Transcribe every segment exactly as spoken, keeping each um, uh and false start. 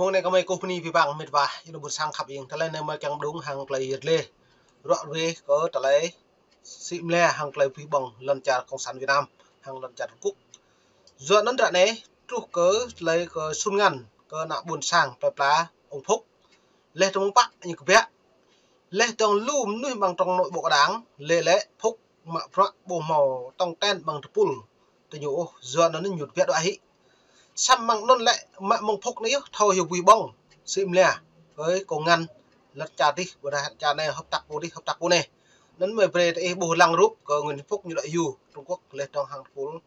Mông anei kơ mei kkuh bni bi bang mĭt wa, ih ƀuôn sang khăp ing. Tơlơi anei mei kiăng mđung hăng tơlơi yăl dliê. Ruă ruê kơ tơlơi sĭ mlia hăng tơlơi bi ƀơ̆ng lăn čar Cộng sản Việt Nam, hăng lăn čar Trung Quốc. Yua anăn ară anei, truh kơ tơlơi kơ sun ngăn, kơ ană ƀuôn sang, plei pla, ông Phúc. Leh dơ̆ng mơ̆ng pă, ñu kbiă. Leh dơ̆ng lu mnuih ƀăng trong nội bộ đảng, lĕ lĕ Phúc mă bruă ƀu mâo tŏng ten ƀăng tơpul. Tơ ñu ôh, yua anăn ñu kbiă đuĕ hĭ. Săm mơ̆ng anăn lĕ mă mơ̆ng Phúc anei yơh, thâo hiu bi ƀơ̆ng, sĭ mlia. Ơi, kông ngăn, lăn čar dih, ƀudah čar anei, hơ̆k tăk pô dih, hơ̆k tăk pô anei. Anăn mei brei tơ ih ƀuh lăng rup kơ Nguyễn Phúc ñu đuĕ hiu, Trung Quốc, leh dơ̆ng hăng tơpul.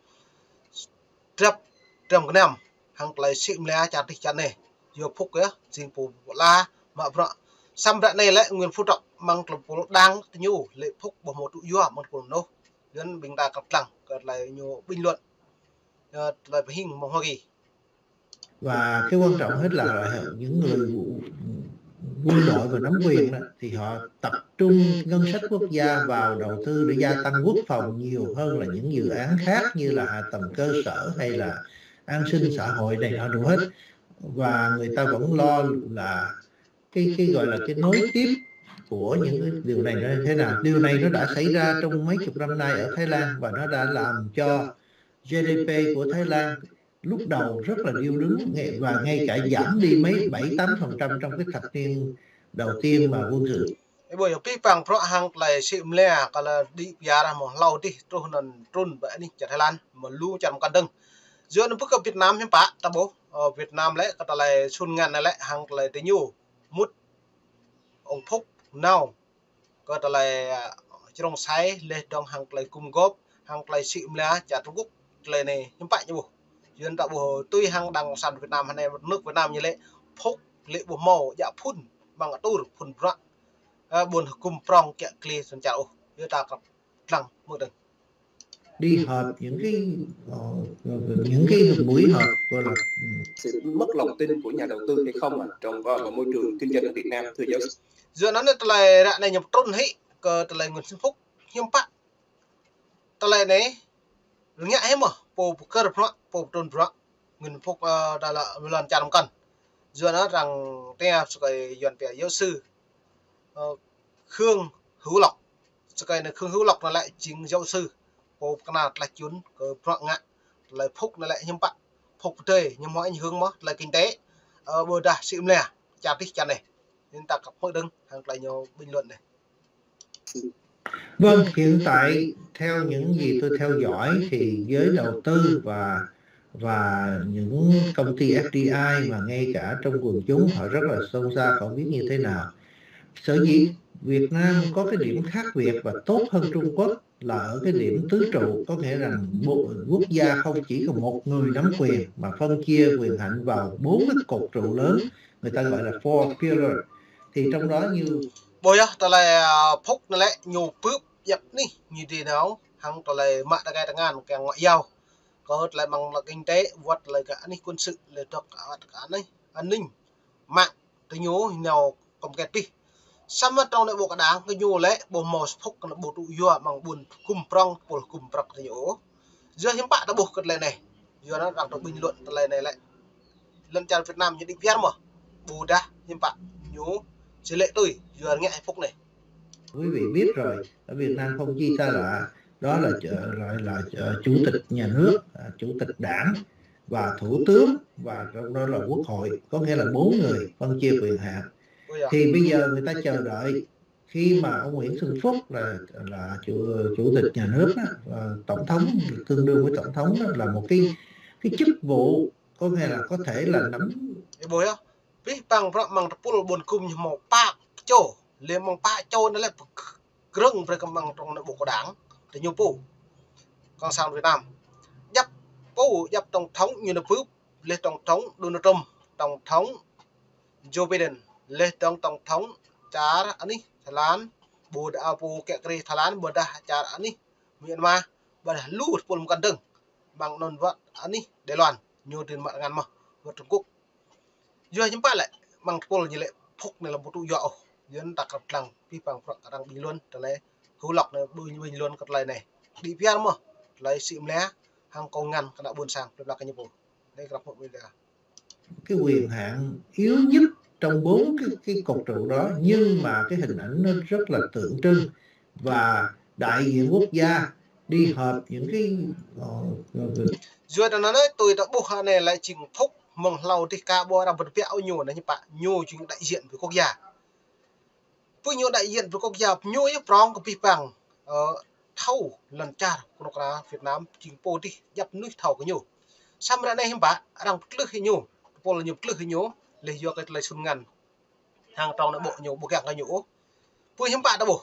Drăp, drăm knăm, hăng tơlơi sĭ mlia čar dih čar anei. Yua Phúc yơh, jing pô pla, mă bruă. Săm ară anei lĕ Nguyễn Phú Trọng mơ̆ng tơlơi pô đảng tơ ñu, lĕ Phúc ƀu mâo tŭ yua mơ̆ng tơpul mnuih. Yuăn ƀing ta kăp dlăng, kơ tơlơi ñu bình luận. Ơ, tơlơi pơhing mơ̆ng Hoa Kỳ. Và cái quan trọng hết là những người quân đội và nắm quyền đó, thì họ tập trung ngân sách quốc gia vào đầu tư để gia tăng quốc phòng nhiều hơn là những dự án khác như là hạ tầng cơ sở hay là an sinh xã hội này nọ đủ hết. Và người ta vẫn lo là cái cái gọi là cái nối tiếp của những cái điều này nó như thế nào. Điều này nó đã xảy ra trong mấy chục năm nay ở Thái Lan và nó đã làm cho G D P của Thái Lan lúc đầu rất là điêu đứng và ngay cả giảm đi mấy bảy tám phần trăm trong cái thập niên đầu tiên mà quân sự. Ih ƀuh yơh, bi bang bruă hăng tơlơi sĭ mlia, kơ lĕ đĭ piar mơ̆ng hlâo dih truh anăn trŭn ƀơi anih čar Thái Lan, mơ̆ng lu čar mkăn dơ̆ng. Yua anăn ƀuh kơ Việt Nam hiưm pă, ta ƀuh, ơ, Việt Nam lĕ, kơ tơlơi sun ngăn lĕ, hăng tơlơi tơ ñu, mŭt, ông Phúc, nao, kơ tơlơi, ơ, črông sai, leh dơ̆ng hăng tơlơi gum gôp, hăng tơlơi sĭ mlia, čar Trung Quốc, tơlơi anei, hiưm pă ñu ƀuh. Yuăn ta ƀuh tui hăng đảng cộng sản Việt Nam, hơnei nước Việt Nam ñu lĕ, Phúc, lĕ ƀu mâo, djă phŭn, mơ̆ng atur phŭn bruă. Ơ, ƀuôn hgŭm prŏng kiă kriê săn čar ôh. Yua ta kăp dlăng mơ̆ng dơ̆ng. Đi họp những cái, ờ, những cái buổi họp gọi là sự mất lòng tin của nhà đầu tư hay không ạ, trong, ờ, môi trường kinh doanh ở Việt Nam, thưa giáo sư? Yua anăn tơlơi ară anei ñu trŭn hĭ kơ tơlơi Nguyễn Xuân Phúc hiưm pă. Tơlơi anei, rơngiă hĭ mơh, pô pơkơr bruă, pô pơtrŭn bruă, Nguyễn Phúc, ơ, đa lŏ lăn čar mkăn. Yua anăn arăng tia sơkơi Yuăn pia giáo sư, ơ, Khương Hữu Lộc. Sơkơi anei Khương Hữu Lộc anăn lĕ jing giáo sư, pô pơkra tlaih čŭn kơ bruă ngă, tơlơi Phúc anăn lĕ hiưm pă, Phúc pơdơi, ñu mâo ảnh hưởng mơh, tơlơi kinh tế, ơ, ƀudah sĭ mlia, čar dih čar anei. Anăn ta kăp mơ̆ng dơ̆ng, hăng tơlơi ñu bình luận anei. Vâng, hiện tại theo những gì tôi theo dõi thì giới đầu tư và và những công ty F D I mà ngay cả trong quần chúng họ rất là xôn xao, không biết như thế nào. Sở dĩ Việt Nam có cái điểm khác biệt và tốt hơn Trung Quốc là ở cái điểm tứ trụ, có nghĩa rằng bộ, quốc gia không chỉ có một người nắm quyền mà phân chia quyền hành vào bốn cái cột trụ lớn, người ta gọi là four pillar. Thì trong đó như Ƀuh yơh, tơlơi, ơ, Phúc anăn lĕ ñu bưp djăp anih, ñu dưi nao, hăng tơlơi mă tơkai tơngan kiăng ngoại giao. Kơ tơlơi mơ̆ng lĕ kinh tế, wăt tơlơi kơ anih quân sự, lĕ dôk, ơ, kơ anih an ninh. Mă, tơ ñu nao kăm kĕt pih. Săm mơ̆ trong anei ƀuh kơ đảng kơ ñu lĕ, ƀuh mâo Phúc kơ anăn ƀuh tŭ yua mơ̆ng ƀuôn hgŭm prŏng, pôl hgŭm prŏng tơ ñu. Yua hiưm pă ta ƀuh kơ tơlơi anei. Yua anăn arăng dôk bình luận tơlơi anei lĕ. Lăn čar Việt Nam ñu đĭ piar mơh. Ƀudah hiưm pă ñu si lĕ tui, yua rơngiă hĭ Phúc anei. Quý vị biết rồi, ở Việt Nam không chỉ ta là, đó là, là, là, là chủ tịch nhà nước, à, chủ tịch đảng và thủ tướng và trong đó là quốc hội, có nghĩa là bốn người phân chia quyền hạn. Ôi dồi. Thì bây giờ người ta chờ đợi khi mà ông Nguyễn Xuân Phúc là là chủ chủ tịch nhà nước á, là tổng thống, tương đương với tổng thống á, là một cái cái chức vụ có nghĩa là có thể là nắm Ih ƀuh yơh, bi bang bruă mơ̆ng tơpul ƀuôn hgŭm ñu mâo pă čô, lĕ mơ̆ng pă čô anăn lĕ pơk-, krơ̆ng brei kơ mơ̆ng trong anei ƀuh kơ đảng, tơ ñu pô. Cộng sản Việt Nam. Djăp pô, djăp tổng thống ñu nao bưp, leh tổng thống Donald Trump, tổng thống Joe Biden, leh dơ̆ng tổng thống čar anih Thái Lan, ƀudah, ơ, pô kiă kriê Thái Lan, ƀudah čar anih Myanmar, ƀudah lu tơpul mkăn dơ̆ng, mơ̆ng anăn wăt anih Đài Loan, ñu dưi mă tơngan mơh, wăt Trung Quốc. Yua hiưm pă lĕ, mơ̆ng tơpul ñu lĕ Phúc anei lăm ƀu tŭ yua ôh. Yua anăn ta kăp dlăng, bi bang bruă kơ arăng bình luận, tơlơi Hữu Lộc anei bình luận kơ tơlơi anei. Đĭ piar mơh, tơlơi sĭ mlia, hăng kông ngăn kơ ană ƀuôn sang, plei pla kơ ñu pô. Anei krăp mơ̆ ƀuh ƀiădah. cái quyền hạn yếu nhất trong bốn cái, cái cột trụ đó, nhưng mà cái hình ảnh nó rất là tượng trưng và đại diện quốc gia đi họp những cái, ờ, Yua anăn anei tui ta ƀuh anei lĕ jing Phúc mơ̆ng hlâo dih ka ƀuh arăng bơ̆n biă ñu anei ñu pă ñu jing đại diện với quốc gia. Pơ ñu đại diện với quốc gia ñu yơh prŏng kơ bi păng, ơ, thâo lăn čar knŭk kna Việt Nam jing pô dih djăp mnuih thâo kơ ñu. Samơ̆ ară anei hiư̆m pă arăng ptlưh hĕ ñu, tơpul ñu ptlưh hĕ ñu, leh yua kơ tlei sun ngăn hăng trong anei ƀô̆ ñu ƀu kiăng kơ ñu ôh. Pơ hiư̆m pă ta ƀuh.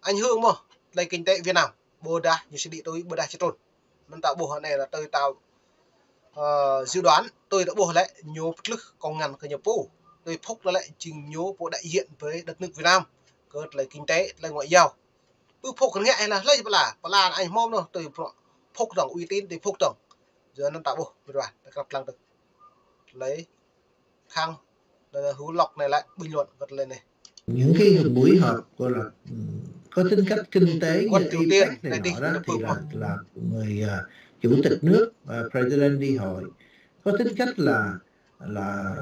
Ảnh hưởng mơh tlei kinh tế Việt Nam. Ƀôdah ñu sĭ đĭ tui, ƀôdah sĭ trŭn. Anăn ta ƀuh anei lĕ tui ta, ơ, dự đoán, tui ta ƀuh lĕ ñu ptlưh kông ngăn kơ ñu pô. Tui Phúc lĕ jing ñu pô đại diện với đất nước Việt Nam. Kơ tlei kinh tế, tlei ngoại giao. Pơ Phúc kơ ngă lĕ, hlei pla, pla anei hmâo mơh, tui Phúc dơ̆ng, uy tín tui Phúc dơ̆ng. Yua anăn ta ƀuh, mĭt wa, ta krăp dlăng tơ. Tlei khăng, leh hŭ lŏk anei lĕ bình luận kơ tlei anei. Những cái buổi họp gọi là, ừm, có tính cách kinh tế như APEC này nọ đó thì là, là người, à, chủ tịch nước, à, president đi hội. Có tính cách là, là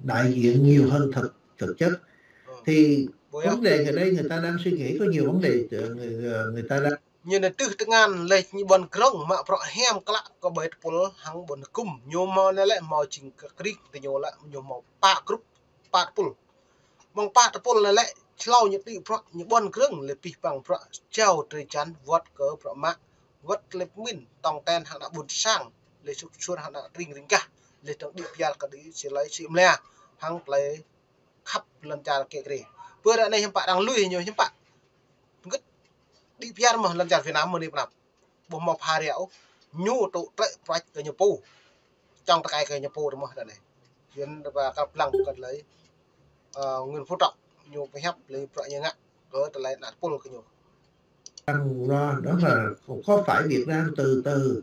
đại diện nhiều hơn thực, thực chất. Thì vấn đề ở đây người ta đang suy nghĩ có nhiều vấn đề, ờ, người, ờ, người ta đang Ñu anei tưh tơngan leh ñu ƀuăn grơ̆ng mă bruă hiam klă kơ ƀai tơpul hăng ƀuăn hgŭm. Ñu mâo anei lĕ mâo jing kơ krik tơ ñu lĕ ñu mâo pă grup, pă tơpul. Mơ̆ng pă tơpul anei lĕ hlâo ñu đĭ bruă ñu ƀuăn grơ̆ng leh bi păng bruă jao drei jăn wăt kơ bruă mă, wăt leh pơmĭn tŏng ten hăng ană ƀuôn sang, leh sŭk suôr hăng ană tring ring gah, leh dơ̆ng đĭ pial kơ đĭ si lei si mlia, hăng tlei khăp lăn čar kơ kri. Pơ ară anei hiư̆m pă arăng lui ñu hiư̆m pă. Ngĭt đĭ piar mơh lăn čar Việt Nam mơ̆ng anei pnăp. Ƀuh mâo pha ria ôh. Ñu tŭ trĕ prač kơ ñu pô. Čŏng tơkai kơ ñu pô mơh ară anei. Yua anăn ta krăp dlăng kơ tlei, ơ, Nguyễn Phú Trọng ñu pơhiăp leh bruă ñu ngă kơ tlei ană tơpul kơ ñu. Rằng là đó là có phải Việt Nam từ từ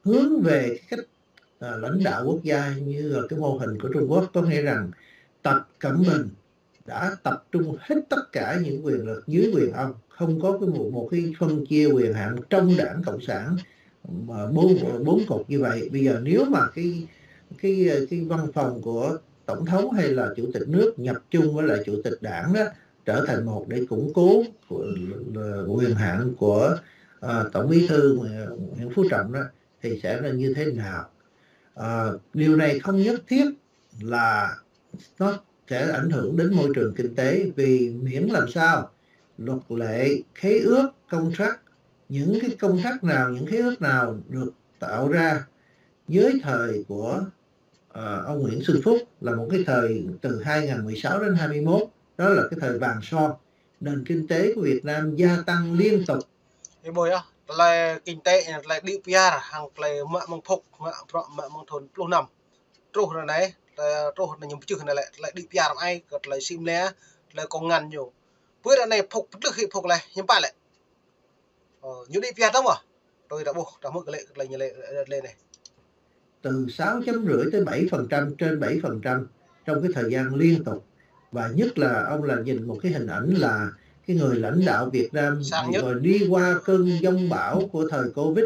hướng về cái cách, à, lãnh đạo quốc gia như là cái mô hình của Trung Quốc, có nghĩa rằng Tập Cận Bình đã tập trung hết tất cả những quyền lực dưới quyền ông, không có cái một, một cái phân chia quyền hạn trong Đảng Cộng sản mà bốn, bốn cột như vậy. Bây giờ nếu mà cái, cái, cái văn phòng của tổng thống hay là chủ tịch nước nhập chung với lại chủ tịch đảng đó, trở thành một để củng cố của, quyền hạn của, à, Tổng Bí thư Nguyễn Phú Trọng đó, thì sẽ là như thế nào? À, điều này không nhất thiết là nó sẽ ảnh hưởng đến môi trường kinh tế, vì miễn làm sao luật lệ, khế ước, contract, những cái contract nào, những khế ước nào được tạo ra dưới thời của, ờ, ông Nguyễn Xuân Phúc là một cái thời từ hai ngàn mười sáu đến hai mươi mốt, đó là cái thời vàng son. Nền kinh tế của Việt Nam gia tăng liên tục. Ih ƀuh yơh, tlei kinh tế, tlei đĭ piar, hăng tlei mă mơ̆ng Phúc, mă bruă mă mơ̆ng thŭn pluh năm. Truh ară anei, tlei truh anei ñu pčưh anei lĕ, tlei đĭ piar mă ai, kơ tlei si mlia, tlei kông ngăn ñu. Pơ ară anei Phúc ptlưh hĕ Phúc leh, hiư̆m pă lĕ. Ơ, ñu đĭ piar tơ̆ng mơh. Tui ta ƀuh, ta hmư̆ kơ lĕ, tlei ñu lĕ, lĕ anei. Từ sáu chấm rưỡi tới bảy phần trăm, trên bảy phần trăm trong cái thời gian liên tục. Và nhất là ông là nhìn một cái hình ảnh là cái người lãnh đạo Việt Nam rồi đi qua cơn giông bão của thời Covid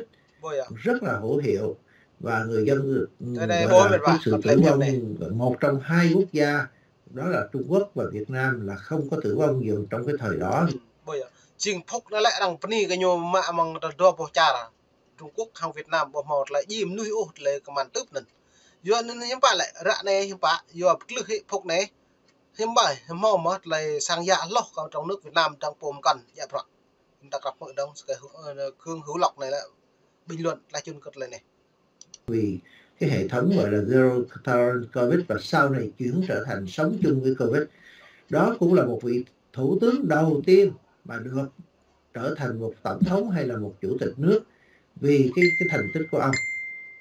rất là hữu hiệu. Và người dân, ừ, gọi là cái sự tử vong, một trong hai quốc gia đó là Trung Quốc và Việt Nam là không có tử vong nhiều trong cái thời đó. Jing Phúc anei lĕ arăng bơni kơ ñu mă mơ̆ng dua boh čar. Trung Quốc hăng Việt Nam ƀuh mâo tlei djiê mnuih ôh tlei kman tưp anăn. Yua anăn hiư̆m pă lĕ, ară anei hiư̆m pă, yua ptlưh hĕ Phúc anei. Hiư̆m pă, hmâo mơh tlei sang ya hloh kơ trong nước Việt Nam dơ̆ng pô mkăn, ya bruă. Anăn ta krăp hmư̆ dơ̆ng, skai hŭ-, ơ, Khương Hữu Lộc anei lĕ bình luận, tlei čŭn kơ tlei anei. Vì cái hệ thống gọi là Zero Tolerance Covid và sau này chuyển trở thành sống chung với Covid. Đó cũng là một vị thủ tướng đầu tiên mà được trở thành một tổng thống hay là một chủ tịch nước vì cái, cái thành tích của ông.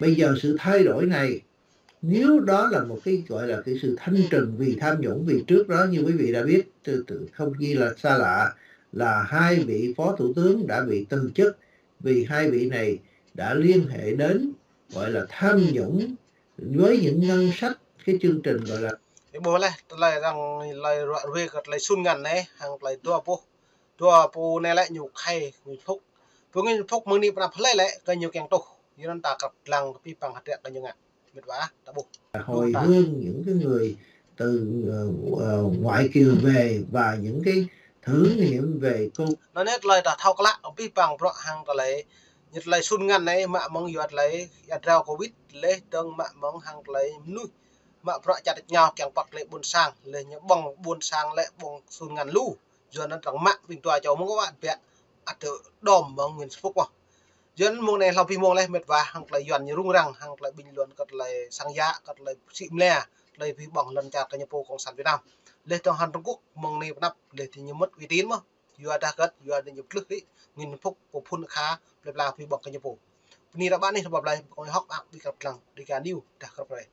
Bây giờ sự thay đổi này, nếu đó là một cái gọi là cái sự thanh trừng vì tham nhũng, vì trước đó như quý vị đã biết, từ, từ, không chi là xa lạ là hai vị phó thủ tướng đã bị từ chức vì hai vị này đã liên hệ đến, gọi là, tham nhũng với những ngân sách, cái chương trình, gọi là Ih ƀuh leh, tlei arăng lei ruă ruê kơ tlei sun ngăn anei, hăng tlei dua boh, dua pô anei lĕ ñu khai Nguyễn Phúc. Pô Nguyễn Phúc mơ̆ng anei pnăp hlei lĕ kơ ñu kiăng tuh. Yua anăn ta krăp dlăng kơ bi păng hdră kơ ñu ngă. Mĭt wa, ta ƀuh. Hồi hương những cái người từ, ờ, ờ, ngoại kiều về và những cái thử nghiệm về cô. Anăn yơh tlei ta thâo klă bi băng bruă hŏng tlei, ñu tlei sun ngăn anei mă mơ̆ng yua tlei êa drao covid, leh dơ̆ng mă mơ̆ng hŏng tlei mnuih mă bruă čăt êngao kiăng pŏk tlei ƀuôn sang, leh ñu ƀơ̆ng ƀuôn sang lĕ ƀơ̆ng sun ngăn lu. Yua anăn arăng mă ƀĭng dua čô mơ̆ng kơ wăt biă ăt đom mơ̆ng Nguyễn Xuân Phúc mơh. Yua anăn mông anei hlâo bi mông leh mĭt wa hŏng tlei Yuăn ñu rŭng răng hŏng tlei bình luận kơ tlei sang ya kơ tlei sĭ mlia, tlei bi ƀơ̆ng lăn čar kơ ñu pô Cộng sản Việt Nam. Leh dơ̆ng hŏng Trung Quốc mông anei pnăp leh diñu mŭt uy tín mơh. Yua dah kơt, yua diñu tlưh hĭ Nguyễn Xuân Phúc pô phŭn kha, plei pla bi ƀơ̆ng kơ ñu pô. Bơni ră ƀă anih ră ƀă blai, kơ hŏk ăk bi kăp dlăng, Dega News, dah krăp rei.